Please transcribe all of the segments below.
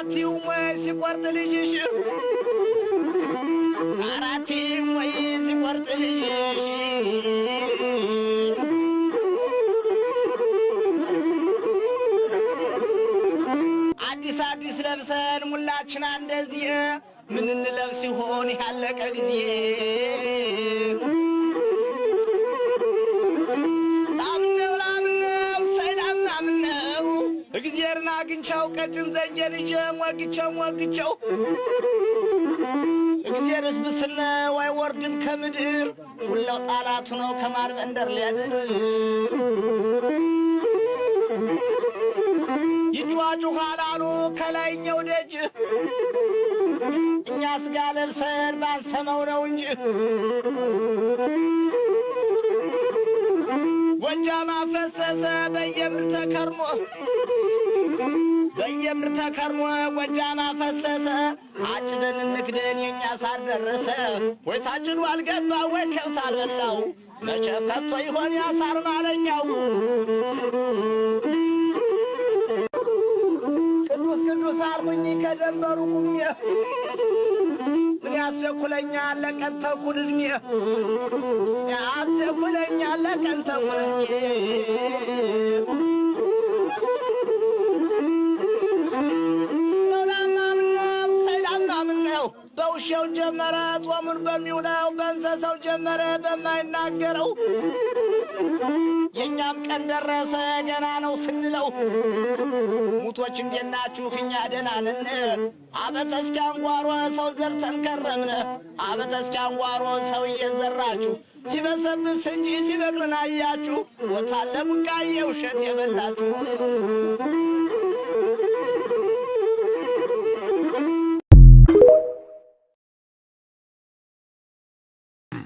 አራቲውም ወይ ሲቆርጥ ልጅሽ፣ አራቲውም ወይ ሲቆርጥ ልጅሽ። አዲስ አዲስ ለብሰን ሙላችን እንደዚህ ምን እንለብስ ይሆን ያለቀ ጊዜ? ላምነው ላምነው ሰላም ላምነው እግዚአብሔርን አግኝቼው ቀጭን ዘንጌን ይዤ ሞግቼው ሞግቼው፣ እግዚአብሔርስ ብስነው አይወርድም ከምድር፣ ሁላው ጣላቱ ነው ከማር መንደር ሊያድር። ይጯጩኋል አሉ ከላይኛው ደጅ፣ እኛ ስጋ ለብሰን ባንሰማው ነው እንጂ። ጎጃም አፈሰሰ በየምድር ተከርሞ፣ በየምድር ተከርሞ ጎጃም አፈሰሰ። አጭደን እንክደን የእኛ ሳር ደረሰ። ወይ ታጭዶ አልገባ ወይ ከብት አልበላው፣ መቼ ከቶ ይሆን ያሳር ማለኛው? ቅዱስ ቅዱስ አልኩኝ ከደንበሩ ቁሜ፣ ምን ያስቸኩለኛል ለቀን ተኩል ዕድሜ? ያስቸኩለኛል ለቀን ተኩል ዕድሜ? ነው በውሻው ጀመረ ጾሙን በሚውለው፣ በእንስሳው ጀመረ በማይናገረው። የእኛም ቀን ደረሰ ገና ነው ስንለው። ሙቶች እንዴት ናችሁ? እኛ ደህና ነን። አበተስኪያን ጓሮ ሰው ዘርተን ከረምን። አበተስኪያን ጓሮ ሰው እየዘራችሁ ሲበሰብስ እንጂ ሲበቅልን አያችሁ። ወታለ ቡቃዬ ውሸት የበላችሁ።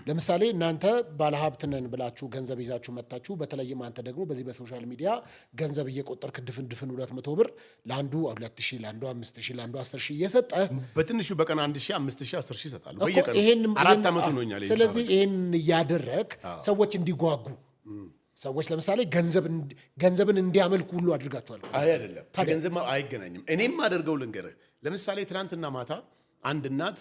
ለምሳሌ እናንተ ባለሀብት ነን ብላችሁ ገንዘብ ይዛችሁ መጥታችሁ፣ በተለይም አንተ ደግሞ በዚህ በ social media ገንዘብ እየቆጠርክ ድፍን ድፍን 200 ብር ለአንዱ 2000፣ ለአንዱ 5000፣ ለአንዱ 10,000 እየሰጠህ በትንሹ በቀን 1000፣ 5000፣ 10,000 ይሰጣሉ። እኮ በየቀኑ 4 ዓመት ሆኖኛል። ይሄን ስለዚህ ሳደርግ። ይሄን እያደረግ ሰዎች እንዲጓጉ፣ ሰዎች ለምሳሌ ገንዘብን እንዲያመልኩ ሁሉ አድርጋችኋል። አይ አይደለም፣ ከገንዘብ አይገናኝም። እኔም አደርገው ልንገርህ። ለምሳሌ ትናንትና ማታ አንድ እናት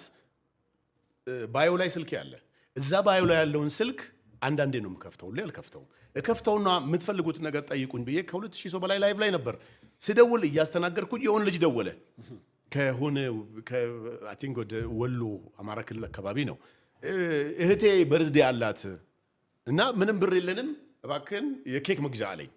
bio ላይ ስልክ ያለ፣ እዛ bio ላይ ያለውን ስልክ አንዳንዴ ነው የምከፍተው፣ ሁሌ አልከፍተውም። እከፍተውና የምትፈልጉትን ነገር ጠይቁኝ ብዬ ከ2000 ሰው በላይ live ላይ ነበር። ስደውል እያስተናገድኩኝ የሆነ ልጅ ደወለ። ከሆነ I think ወደ ወሎ አማራ ክልል አካባቢ ነው። እህቴ birthday አላት እና ምንም ብር የለንም፣ እባክህን የኬክ መግዣ አለኝ።